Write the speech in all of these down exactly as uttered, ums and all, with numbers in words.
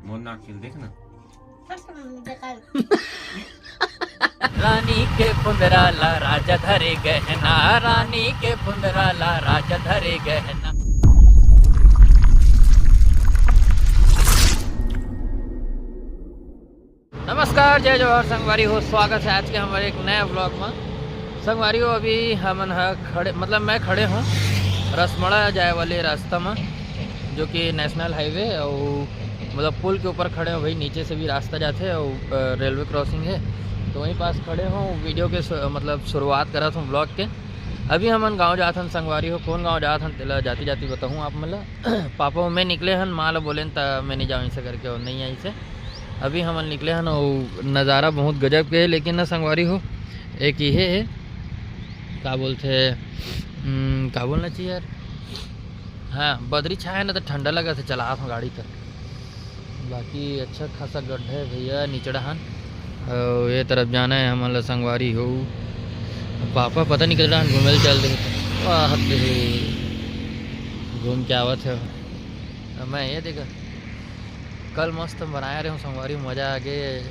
मोर नाक के देख ना। रानी के फुंदरा ला राजा धरे गहना, रानी के फुंदरा ला राजा धरे गहना। नमस्कार, जय जोहार संगवारी हो, स्वागत है आज के हमारे एक नया व्लॉग में। संगवारी हो, अभी हमन ह खड़े, मतलब मैं खड़े हूँ रसमड़ा जाए वाले रास्ता में, जो कि नेशनल हाईवे और मतलब पुल के ऊपर खड़े हूँ भाई। नीचे से भी रास्ता जाते और रेलवे क्रॉसिंग है, तो वहीं पास खड़े हूँ। वीडियो के सु-, मतलब शुरुआत करत हूँ व्लॉग के। अभी हमन गाँव जात हन संगवारी हो। कौन गाँव जात हन तेला जाती जाती बताहूँ आप मन ला। पापा मैं निकले हन, माँ ला बोलेन त मैं नहीं जाऊँ ऐसे करके, और नहीं आई से। अभी हमन निकले हन और नज़ारा बहुत गजब के है, लेकिन ना संगवारी हो, एक इहे है, का बोलते, हम्म, का बोलना चाहिए यार, हाँ, बदरी छाया ना तो ठंडा लगा से चलात हूँ गाड़ी तक। बाकी अच्छा खासा गड्ढा है भैया, निचड़ा हन। और ये तरफ जाना है हमन ला संगवारी हो। पापा पता नहीं कितना घूमे चल दे। वाह, घूम के आवत है। मैं ये देखा, कल मस्त बनाए रहे हूँ संगवारी, मजा आ गए।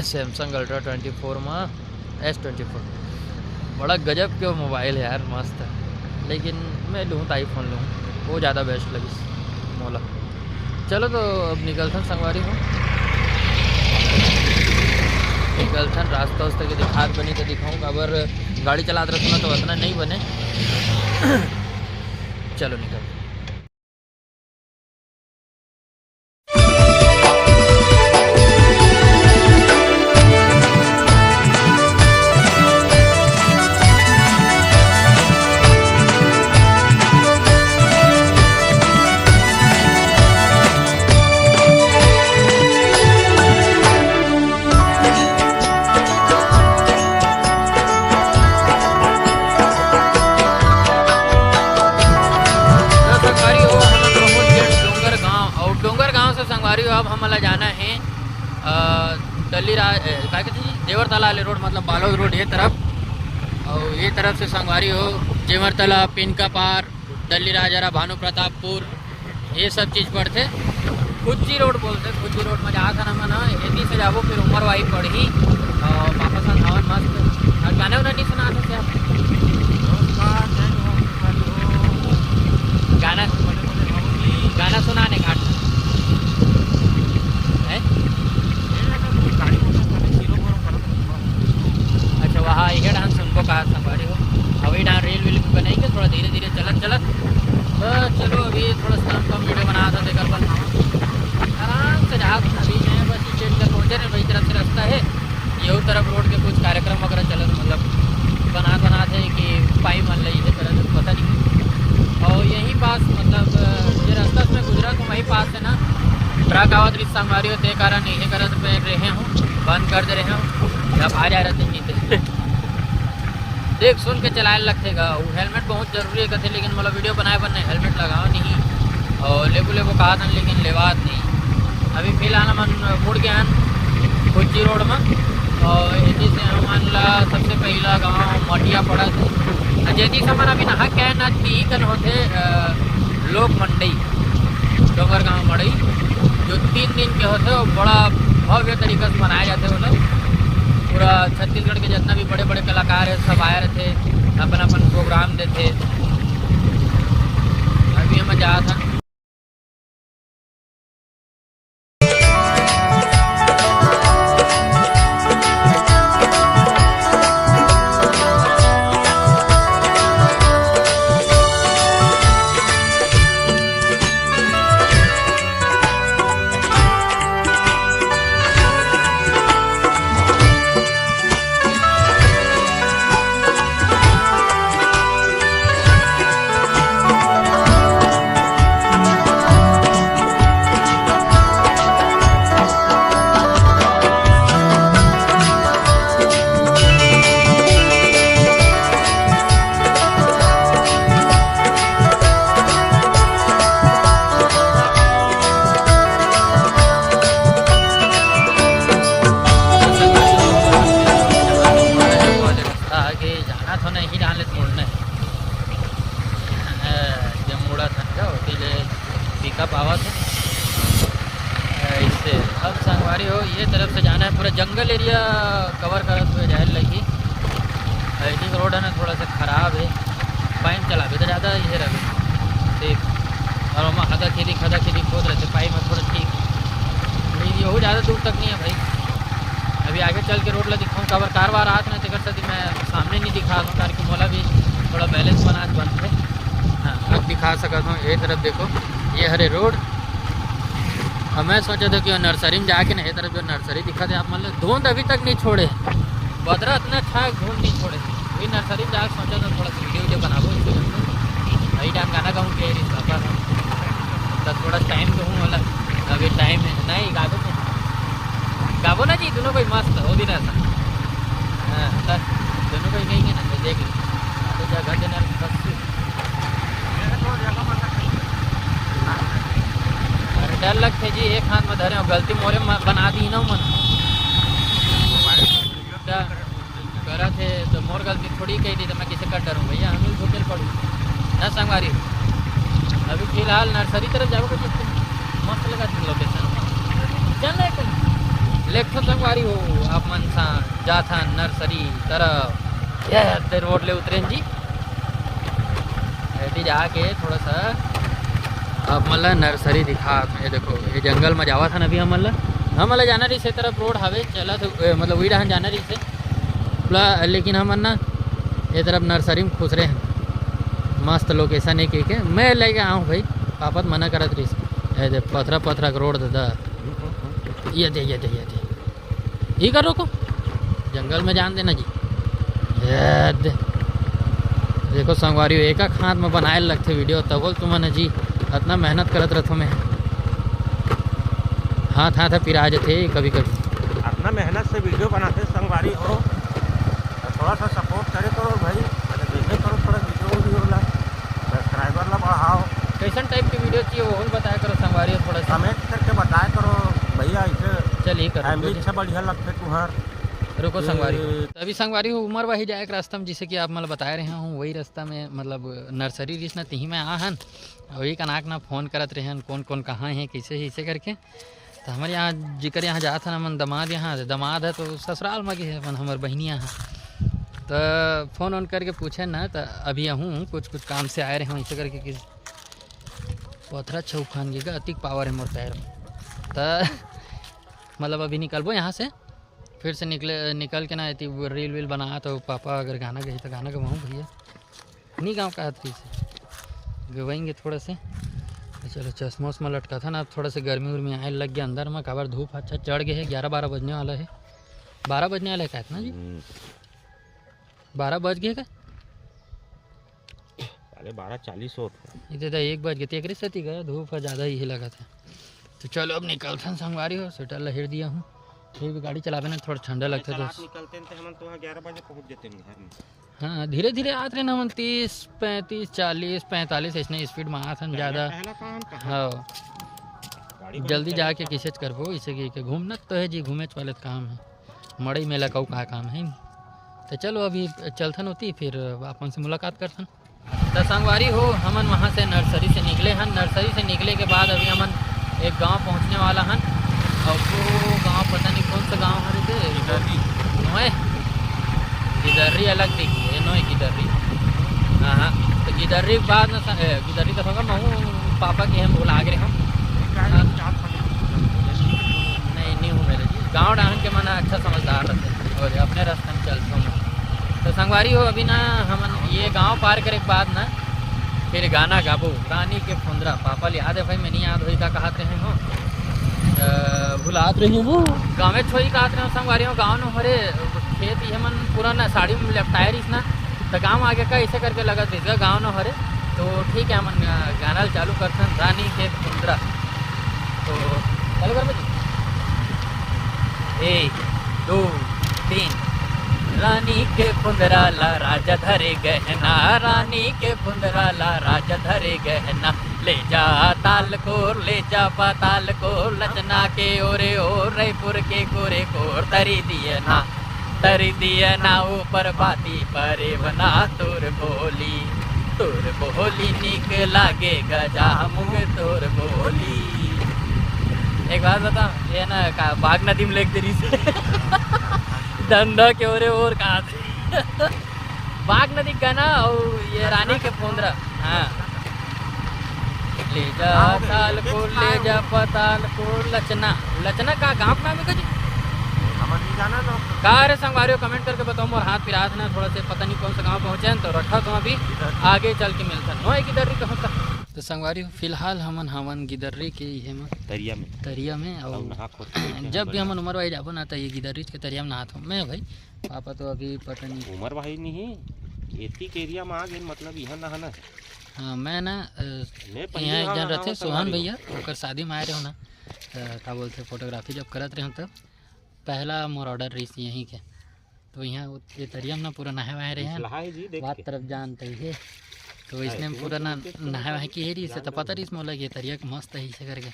Samsung Ultra twenty four में S twenty four, बड़ा गजब के मोबाइल है यार, मस्त है। लेकिन मैं लूँ तो आईफोन लूँ, वो ज़्यादा बेस्ट लगिस मोला। चलो तो अब निकलथन संगवारी हो, निकलथन। रास्ता उस्ता के दिखात बनी तो दिखाऊँ, काबर गाड़ी चलात रहूँ ना तो उतना नहीं बने। चलो निकल। तो संगवारी हो, हमन पहुंच गए डोंगर गांव, और डोंगर गांव से संगवारी हो, अब हमन ला जाना है, अ, दल्ली रा-, ए, का कहते जी, देवरतला वाले रोड, मतलब बालोद रोड ये तरफ, और ये तरफ से संगवारी हो, जेवरतला, पिनका पार, दल्ली राजहरा, भानु प्रतापपुर, ये सब चीज पड़थे। खुज्जी रोड बोलथे, खुज्जी रोड में जात हन हमन ह, एती से जाबो, फिर उमरवाही पड़ही और वापस आ धावन मस्त। और गाना उना नहीं सुनात हस आप? गाना, गाना सुना ने घाट। हैं? अच्छा, वहाँ इहे डांस सुनबो कहा संगवारी हो। अभी डांस रील वील भी बनाएंगे थोड़ा धीरे धीरे चलत चलत। तो चलो, अभी थोड़ा सा कम वीडियो बना था, तेकर बर आराम से रहा। अभी मैं बस स्टैंड तक पहुँचे रहे, वही तरफ से रास्ता है, यहू तरफ रोड के कुछ कार्यक्रम वगैरह चलत, मतलब बनात बनात है कि पाई मन ले इहे तरह से पता नहीं। और यही पास, मतलब ये रास्ता से मैं गुजरा तो वही पास है ना, ट्रक आवत रिस संगवारी हो, ते कारण इहे करत पे रहे हूँ, बंद कर दे रहे हूँ, जब आ जा रहे थे। देख सुन के चलाए लगथे गा। वो हेलमेट बहुत जरूरी है कथे, लेकिन मोला वीडियो बनाए बर नहीं हेलमेट लगाओ नहीं, और लेबो लेबो कहा था, लेकिन लेवात नहीं। अभी फिलहाल हमन मुड़ गए हन कुच्ची रोड में, और एती से हमन ला सबसे पहला गांव मटिया पड़त है। जेती से हमन अभी नहा के आए ना, ती कन होथे, अ, लोक मंडई, डोंगरगांव मड़ई, जो तीन दिन के होथे, वो बड़ा भव्य तरीका से मनाया जाथे। मतलब पूरा छत्तीसगढ़ के जितना भी बड़े बड़े कलाकार है, सब आए रहथे, अपन अपन प्रोग्राम देथे। अभी हम जात हन। संगवारी हो, ये तरफ से जाना है, पूरा जंगल एरिया कवर करत हुए जाए लगी। एडिंग रोड है ना, थोड़ा सा खराब है, पाइन चलाबे तो ज़्यादा ये रहे सेफ। और वहाँ खदा खेती खदा खेती खोद रहे थे, पाइप में थोड़ा ठीक, लेकिन यहू ज़्यादा दूर तक नहीं है भाई। अभी आगे चल के रोड ला दिखाऊँ, काबर कार वार आत ना, तेकर सेती मैं सामने नहीं दिखा दूँ, ताकि मोला भी थोड़ा बैलेंस बना बनते। हाँ, अब दिखा सकत हूँ, ये तरफ देखो, ये हरे रोड। अब मैं सोचा था कि वो नर्सरी में जाके ना, ये तरफ जो नर्सरी दिखा थे आप, मतलब धुंध अभी तक नहीं छोड़े, बदरा इतना अच्छा है, धुंध नहीं छोड़े। वही नर्सरी में जाके सोचा था थोड़ा सा वीडियो वीडियो बनाबो, इसके लिए वही टाइम गाना गाऊँ के रिश्ता पर, तो थोड़ा टाइम तो हूँ वाला, अभी टाइम है नहीं गाबो तो गाबो ना जी, दोनों कोई मस्त हो दिन ऐसा। हाँ, तो दोनों कोई कहेंगे ना, तो देख लो, तो जगह देना बस। अरे डर लगथे जी, एक हाथ में धरे हो, गलती मोरे म-, बना दी ना मन। त करत हे तो मोर गलती थोड़ी कही दी, तो मैं किसे कर डरूँ भैया, हम ही धोखे पड़ू ना संगवारी। अभी फिलहाल नर्सरी तरफ जाबो कुछ, मस्त लगा लोकेशन। चल रहे कहीं लेखो संगवारी हो, आप मन सा जाथन नर्सरी तरफ। ये ते रोड ले उतरेन जी, ऐसे जाके थोड़ा सा आप मन ला नर्सरी दिखा। ये देखो, ये जंगल में जावा था ना अभी हमन ला, हमन ला जाना रही से तरफ रोड हावे, चला तो ए, मतलब वही डहन जाना रही से पूरा, लेकिन हमन ना ये तरफ नर्सरी में खुसरे हैं। मस्त लोकेशन है, के, के मैं लेके आऊँ भाई, पापा तो मना करत रही। ये दे पथरा पथरा के रोड दादा, ये दे ये दे ये दे। ई कर रोको, जंगल में जान देना जी। ये दे। देखो संगवारी हो, एक एक हाथ में बनाए लगथे वीडियो, तबो तुमन जी इतना मेहनत करत रहथो मैं। हाथ हाथ पिरा जथे कभी कभी। अपना मेहनत से वीडियो बनाते संगवारी हो, तो थोड़ा सा सपोर्ट करे करो भाई, अरे देखे करो थोड़ा वीडियो वीडियो ला, सब्सक्राइबर ला बढ़ाओ। कैसन टाइप की वीडियो चाहिए वो भी बताया करो संगवारी हो थोड़ा सा। कमेंट करके बताया करो भैया, इसे चलिए करो फैमिली वीडियो। अच्छा बढ़िया लगते तुहार। रुको संगवारी हो। ए- तो अभी संगवारी हो उमर वही जाए के रास्ता में, जैसे कि आप मतलब बताए रहे हूँ वही रास्ता में, मतलब नर्सरी रिस ना तिही में आ हन, वही कनाक ना फोन करत रहे हन, कौन कौन कहाँ है कैसे है इसे करके। तो हमारे यहाँ जिकर यहाँ जात हन हमन दमाद यहाँ, दमाद है तो ससुराल में गे है अपन हमर बहिनी यहाँ। तो फोन ऑन करके पूछे ना, तो अभी हूँ कुछ कुछ काम से आए रहे हूँ इसे करके कि पथरा छौखान के का अतिक पावर है मोर पैर में। तो मतलब अभी निकलबो यहाँ से, फिर से निकले निकल के ना एती रील वील बना, तो पापा अगर गाना गही तो गाना गवाऊँ भैया। नहीं गाँव का हाथ से गवाएंगे थोड़ा से। तो चलो चश्मा उश्मा लटका था ना, अब थोड़ा से गर्मी उर्मी आए लग गया अंदर में, काबर धूप अच्छा चढ़ गए है, ग्यारह बारह बजने वाला है। बारह बजने वाला है कहत ना जी? हम्म। बारह बज गए का? अरे बारह चालीस होत है। ये तो एक बज गए, तेकरे सेती गया, धूप है ज़्यादा ही लगा था। तो चलो अब निकलथन संगवारी हो, स्वेटर लहेर दिया हूँ। फिर भी गाड़ी चलावे ना थोड़ा ठंडा लगता है चला दोस्त। निकलते हैं तो हम तो वहाँ ग्यारह बजे पहुँच जाते हैं घर में। हाँ, धीरे धीरे आत रहे ना हमन, तीस पैंतीस चालीस पैंतालीस ऐसने स्पीड में आत हन पहला ज़्यादा। पहला काम कहाँ? हाँ, गाड़ी बंद जल्दी करे। जाके किसे करबो, इसे कि के घूमना तो है जी, घूमे वाले तो काम है, मड़ई मेला का का काम है। तो चलो अभी चलथन होती, फिर अपन से मुलाकात करथन। तो संगवारी हो, हमन वहाँ से नर्सरी से निकले हन। नर्सरी से निकले के बाद अभी हमन एक गांव पहुँचने वाला हन, और वो गांव पता नहीं कौन सा गांव है रे, गिदर्री। नोए, गिदर्री अलग दिख, ये नोए गिदर्री। हाँ हाँ, तो गिदर्री के बाद न स-, ए, गिदर्री तो होगा, मैं पापा के हम भुला गए हम। हाँ। नहीं, नहीं हूँ मेरे जी। गाँव डाहन के मन अच्छा समझदार रहते हैं और अपने रास्ते में चलते हैं। तो संगवारी हो, अभी ना हमन ये गांव पार करे के बाद ना फिर गाना गाबो, रानी के फुंदरा। पापा ले याद है भाई, मैं नहीं याद होई का कहत रहे हो। अ, भुलात रही हूँ वो। गाँवे छोई कहत रहे हो संगवारी हो, गाँव न हरे खेत ये मन पूरा ना साड़ी में लपटाए रहीस ना, तो गाँव आगे का ऐसे करके लगत रहीस गाँव न हरे। तो ठीक है, हमन गाना ल चालू करथन, रानी के फुंदरा। तो चालू कर जी। एक, दो, तीन। रानी के फुंदरा ला राजा धरे गहना, रानी के फुंदरा ला राजा धरे गहना। ले जा ताल कोर, ले जा पाताल कोर, लचना के ओरे ओर, रईपुर के कोरे कोर, तरी दिए ना, तरी दिए ना ऊपर बाती परे बना तोर बोली, तोर बोली निक लागे गजामुग तोर बोली। एक बात बता, ये ना का बाघ नदी में लेके रही से धंधा के ओरे और कहा बाघ नदी का ना और ये रानी के पोंदरा। हाँ, ले जा ताल को, ले जा पताल को, लचना। लचना का गाँव का नाम है जी? हमन नहीं जाना लोग। का रे संगवारी हो, कमेंट करके बताओ। मोर हाथ पिरात ना थोड़ा से, पता नहीं कौन सा गाँव पहुँचे हैं, तो रखा तो अभी आगे चल के मिलता है। नो, एक इधर ही कहूँ का। तो संगवारी हो, फिलहाल हमन हवन गिदर्री के इहे में तरिया में। तरिया में। और और नहा खोद के बैठे हैं जब भी बढ़िया। हमन उमर भाई जाबो ना, तो ये गिदर्री के तरिया में नहात हो। मैं भाई, पापा तो अभी पता नहीं। उमर भाई नहीं है, एती के एरिया में आ गए, मतलब यहाँ नहाना है। हाँ, मैं ना, अ, मैं पहले यहाँ एक यहाँ जन नहावा रहते, संगवारी सोहन हो। भैया, ओकर शादी में आए रहे हो ना, तो का बोलते, फोटोग्राफी जब करत रहे हो, तब पहला मोर ऑर्डर रही यहीं के, तो यहाँ वो, ये तरिया में ना पूरा नहाए वहाए रहे हैं। निचलहा है जी, देख बात के। तरफ जानते ही है, तो हाँ, इसने तुम पूरा ना लोग के नहाए वहाए की है रही से, तो पता रही मोला कि ये तरिया के मस्त है इसे करके।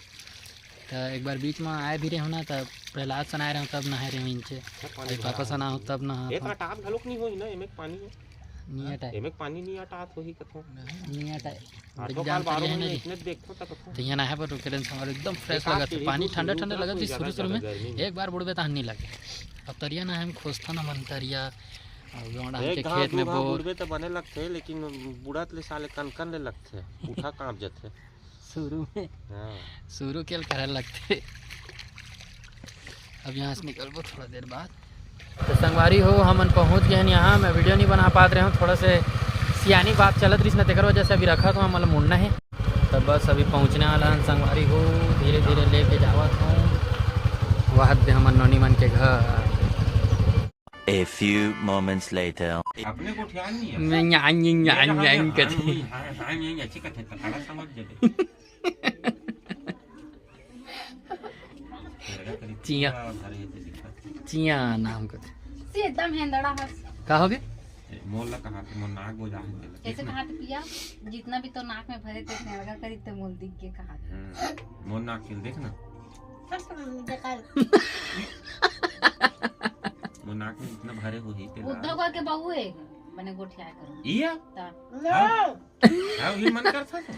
तो एक बार बीच में आए भी रहे हो ना, तब प्रहलाद सन आए रहे हो, तब नहाए रहे हो इनसे। अच्छा, पानी अरे भरा पापा है। सन आओ, तब नहा एक था। अटाप घलोक नहीं होई ना, एमे पानी है। नहीं अटाए। एमे पानी नहीं अटात होही कथो। नहीं अटाए। आठों देख, काल जानता बारह नहीं है ना महीने जी। इतने देखो तक कथो। तो यहाँ नहाए पर रुके रहन, हमारे एकदम फ्रेश एक आध लगत है। सीढ़ी पानी दूर ठंडा सीढ़ी ठंडा ऊपर लगत कोई से, शुरू ज्यादा शुरू में गर्मी नहीं। एक बार बुड़बे तहन नहीं लगे। अब तरिया नहाए में खोजथन हमन तरिया, और गाँव डाहर एक के घाव खेत दू में घाव बोर। बुड़बे तो बने लगथे, लेकिन बुड़त ले साले कनकन ले लगथे, उठा कांप जथे। शुरू में हाँ। शुरू के करे लगथे। अब यहाँ से निकलबो थोड़ा देर बाद। तो संगवारी हो, हमन पहुँच गए हैं यहाँ। मैं वीडियो नहीं बना पात रहे हूँ, थोड़ा से सियानी बात चलत रही ना, तेकर वजह से अभी रखा था, हमन ला मुड़ना है। तो बस अभी पहुँचने वाला है संगवारी हो, धीरे धीरे लेके जावत हूँ वह दे हमन नोनी मन के घर। A few moments later. अपने को ध्यान नहीं है। मैं यहाँ, यहाँ, यहाँ, यहाँ, यहाँ यहाँ, कथे। यहाँ, यहाँ, यहाँ, यहाँ, अच्छी कथे, तो खड़ा समझ जाते। चिया। चिया नाम कथे। से एकदम हेंदड़ा हस। का होगे? ए, मोर ला कहा थे, मोर नाक बोजा है तेला। कैसे कहा थे पिया? जितना भी तो नाक में भरे थे, हेंदड़ा करी ते मोल दिख के कहा थे। हाँ, मोर नाक के देख ना। मोर नाक में जितना भरे होही तेला। उद्धव के बहू है, बने गोठिया करो। इया? ता। हाँ। हाँ, वही मन करता था।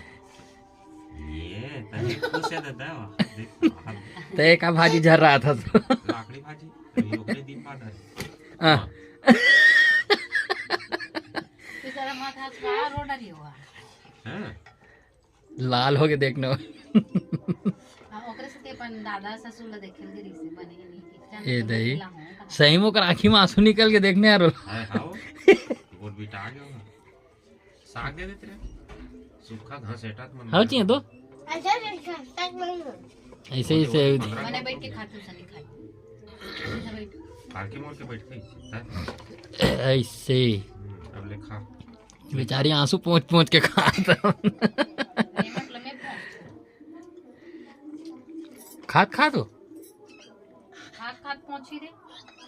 ये, तनी खुश है दादा, वाह, देख, वाह। ते का भाजी झर रहा था तो। लाकड़ी भाजी, तनी ओकरे दिन बाद है। हाँ। बेचारा माथा से बाहर रो डरी हुआ। हाँ। लाल हो के देखना। हाँ, ओकरे से ते अपन दादा ससुर ला देखे लगे रही से, बने ही नहीं। ए दई। सही में ओकर आँखी में आंसू निकल के देखने यार। हाँ, हाँ, वो। गोड़ बिटा गया होगा। साग दे देते रहे। सूखा घास हटा तो मन हाँ, चाहिए दो। ऐसा नहीं खा, तक नहीं हो। ऐसे ही से। मने बैठ के खाते, उसे नहीं खाई। ऐसे बैठ। काल के मोर के बैठ के, हाँ? ऐसे। हम्म, अब ले खा। बेचारी आंसू पोंछ पोंछ के खात। रेमट लमे पोंछ। खात खात हो? खात खात पोंछी रे।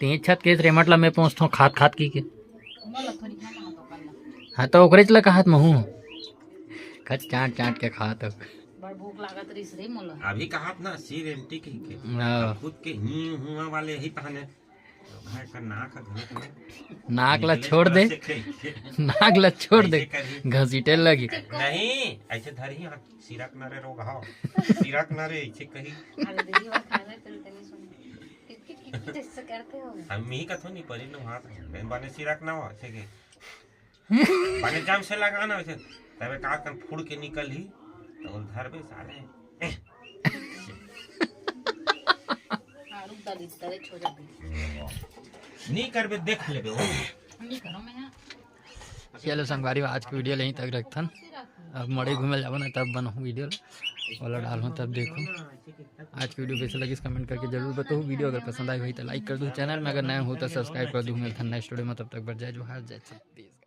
तें छत के रेमट लमे पोंछथों खात खात की के। मोला थोड़ी खाना हो तो करना। हाँ, तो ओकरे च ला कहत महूँ। खत चाट चाट के खात हो। बड़ भूख लागत रहिस रे मोला। अभी कहत ना, सी रेमटी कही के। हाँ। खुद के ही हुआ वाले ही तहने। भाई का नाक है, घुट में नाक ला निकले छोड़ दे। तरह से कही के। नाक ला छोड़ दे। ऐसे करी। घसीटे लगी। नहीं, ऐसे धरी हाथ, सिरक ना रे रोग हाव। सिरक ना रे, ऐसे कही। अरे दीदी, वो खाना चलते नहीं सुन। किट किट किट किट ऐसे करते हो। हम यही कथो नहीं, परी नो हाथ। बने सिरक ना हो, ऐसे के। बने जम से लगाना वैसे, तबे का कन फुड़ के निकल ही, तो धरबे साले। हाँ, रुक जा, दीदी, तेरे छोड़ दे। नहीं करबे, देख लेबे वो। नहीं करो, मैं यहाँ चलो संगवारी, आज की वीडियो यहीं तक रखथन। अब मड़ई घूमे जाबो ना, तब बनाहूँ वीडियो, वाला डालहूँ, तब देखो। आज की वीडियो कैसे लगिस, कमेंट करके जरूर बताओ। वीडियो अगर पसंद आई होही तो लाइक कर दो, चैनल में अगर नए हो तो सब्सक्राइब कर दो। मिलथन नेक्स्ट वीडियो में, तब तक बर जय जोहार, जय छत्तीसगढ़।